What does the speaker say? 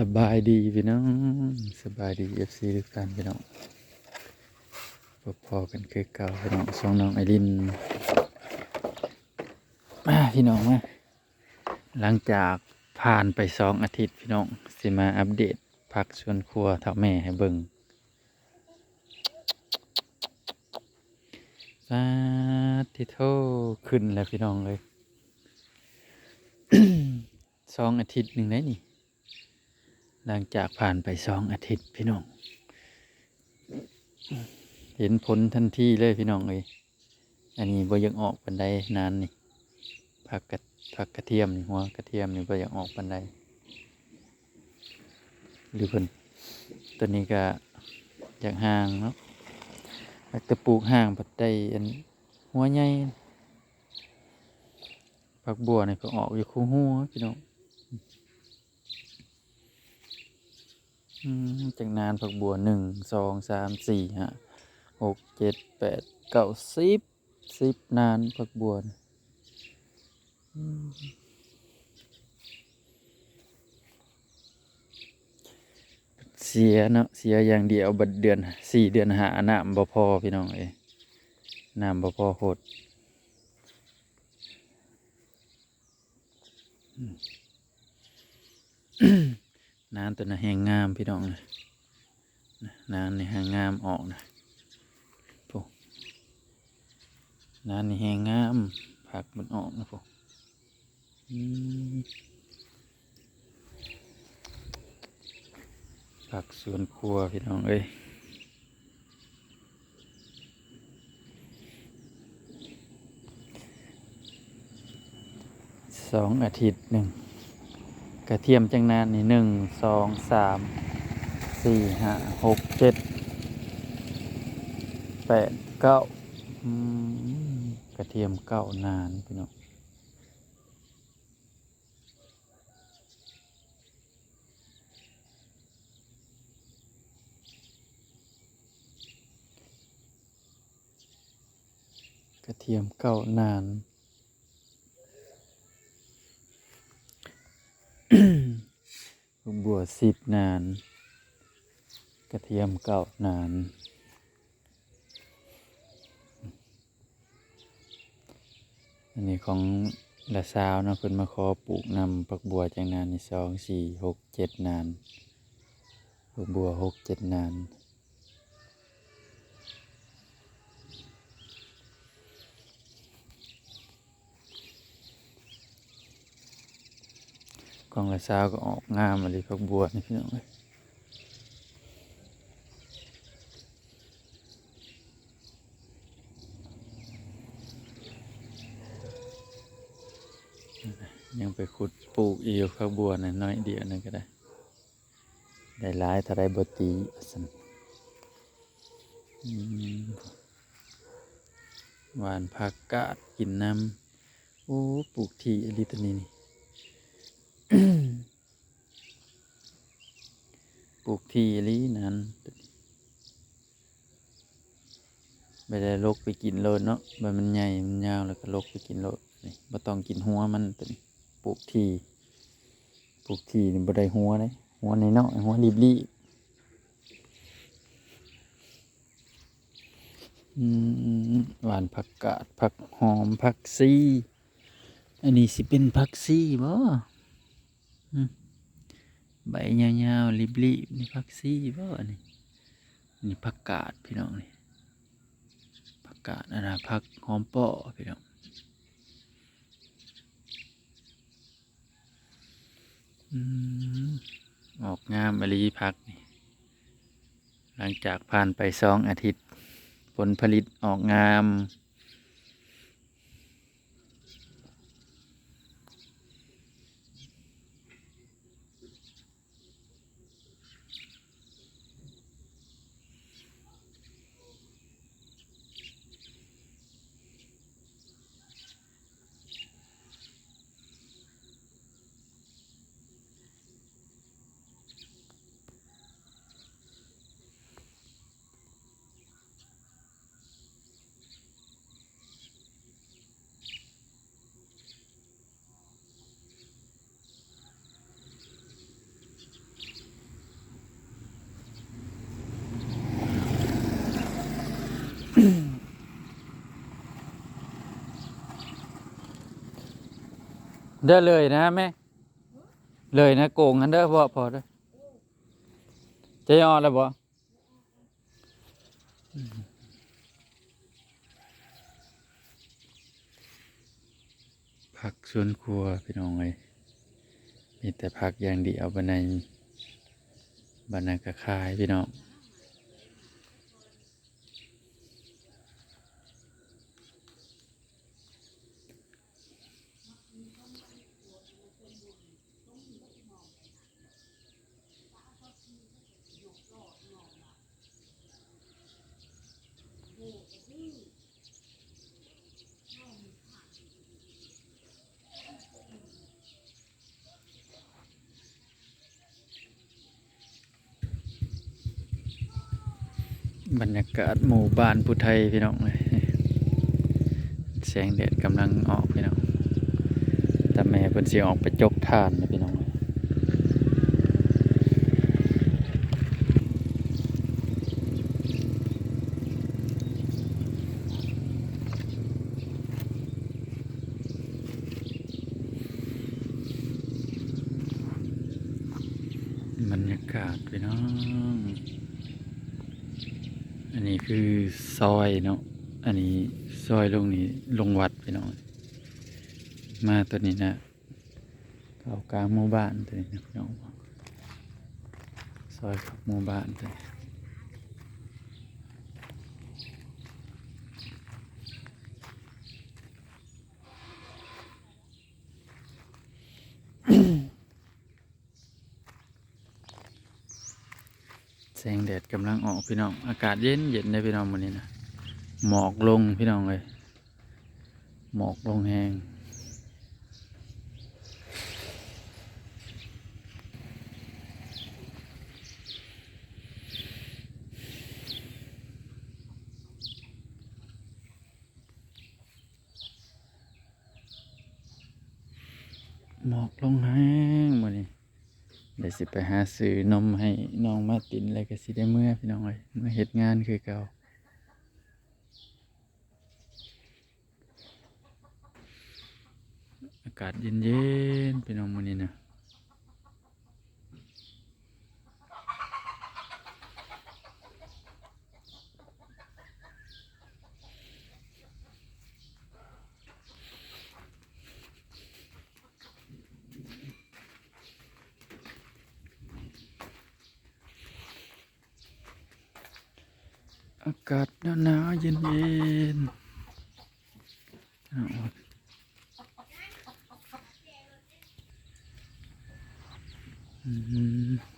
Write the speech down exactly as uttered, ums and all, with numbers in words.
สบายดีพี่น้อง สบายดี เอฟซี ทุกท่านพี่น้อง พบพ้อกันคือเก่าพี่น้อง ช่องน้องไอริน มาพี่น้องมา หลังจากผ่านไปสองอาทิตย์พี่น้อง สิมาอัปเดตผักสวนครัวเฒ่าแม่ให้เบิ่ง สาธุโท ขึ้นแล้วพี่น้องเอ้ย สองอาทิตย์หนึ่งได้นี่ หลังจากผ่านไปสองอาทิตย์พี่น้อง เห็นผลทันทีเลยพี่น้องเอ้ย อันนี้บ่อยากออกปานใด นานนี่ ผักกระ ผักกระเทียมนี่ หัวกระเทียมนี่บ่อยากออกปานใด หรือเพิ่น ตัวนี้ก็อยากห่างเนาะ อยากแต่ปลูกห่างบัดได้อันหัวใหญ่ ผักบัวนี่ก็ออกอยู่คู่หัวพี่น้อง อืม จักนานผักบัว หนึ่ง สอง สาม สี่ ห้า หก เจ็ด แปด เก้า สิบ สิบ นานผักบัวนี่ อืม เสียเนาะ เสียอย่างเดียว บัดเดือนสี่ เดือนห้า น้ำบ่พอพี่น้องเอ้ย น้ำบ่พอโพด อืม นานตัวน่ะแฮงงามพี่น้องนะ นานนี่แฮงงามออกนะ โอ้ นานนี่แฮงงาม ผักมันออกนะ โอ้ อืม ผักสวนครัวพี่น้องเอ้ย สองอาทิตย์หนึ่ง กระเทียมจักนานนี่ หนึ่ง สอง สาม สี่ ห้า หก เจ็ด แปด เก้า อืม กระเทียมเก้านานพี่น้อง กระเทียมเก้านาน บัวสิบนาน กระเทียมเก้านาน อันนี้ของละสาวเนาะ เพิ่นมาขอปลูกนำ ผักบัวจักนานนี่ สอง สี่ หก เจ็ด นาน ผักบัวหกเจ็ดนาน ของละสาวก็ออกงามอะลี ผักบัวนี่พี่น้องเอ้ย ยังไปขุดปลูกอีก ผักบัวน่ะ น้อยเดียวนั่นก็ได้ ได้หลายเท่าใดบ่ตี ว่าซั่น อืม หว่านผักกาดกินนำ โอ้ ปลูกถี่อีหลีตัวนี้นี่ ปลูกถี่อีหลีนั่น บ่ได้ลกไปกินโลดเนาะ บ่มันใหญ่มันยาวแล้วก็ลกไปกินโลด นี่บ่ต้องกินหัวมันตัวนี้ ปลูกถี่ ปลูกถี่นี่บ่ได้หัวเด้ หัวน้อยๆ หัวลีบๆ อืม หว่านผักกาด ผักหอม ผักชี อันนี้สิเป็นผักชีบ่ อืม ใบยาวๆ ลีบๆ นี่ผักชีบ่ อันนี้ นี่ผักกาดพี่น้องนี่ ผักกาด อันน่ะผักหอมป้อพี่น้อง อืม ออกงามอีหลีผักนี่ หลังจากผ่านไปสองอาทิตย์ ผลผลิตออกงาม เด้อ เลยนะแม่ เลยนะ โกงกันเด้อ พ่อ พ่อเด้อ จะยอดแล้วบ่ ผักสวนครัวพี่น้องเอ้ย มีแต่ผักอย่างเดียว บัดใน บัดนั้นก็ขายพี่น้อง บรรยากาศหมู่บ้านผู้ไทยพี่น้องเอ้ย แสงแดดกำลังออกพี่น้อง แต่แม่เพิ่นสิออกไปจกถ่านนะพี่น้องเอ้ย บรรยากาศพี่น้อง อันนี้คือซอยเนาะ อันนี้ซอยลงนี่ลงวัดพี่น้อง มาตัวนี้นะ เข้ากลางหมู่บ้านตัวนี้นะพี่น้อง ซอยเข้าหมู่บ้านตัวนี้ แสงแดดกำลังออกพี่น้อง อากาศเย็นเย็นเลยพี่น้อง มื้อนี้นะ หมอกลงพี่น้องเอ้ย หมอกลงแฮง หมอกลงแฮงมื้อนี้ เดี๋ยวสิไปหาซื้อนมให้น้องมาร์ติน แล้วก็สิได้เมือพี่น้องเอ้ย เมือเฮ็ดงานคือเก่า อากาศเย็นๆ พี่น้อง มื้อนี้นะ อากาศหนาวๆ เย็นๆ เอา อืม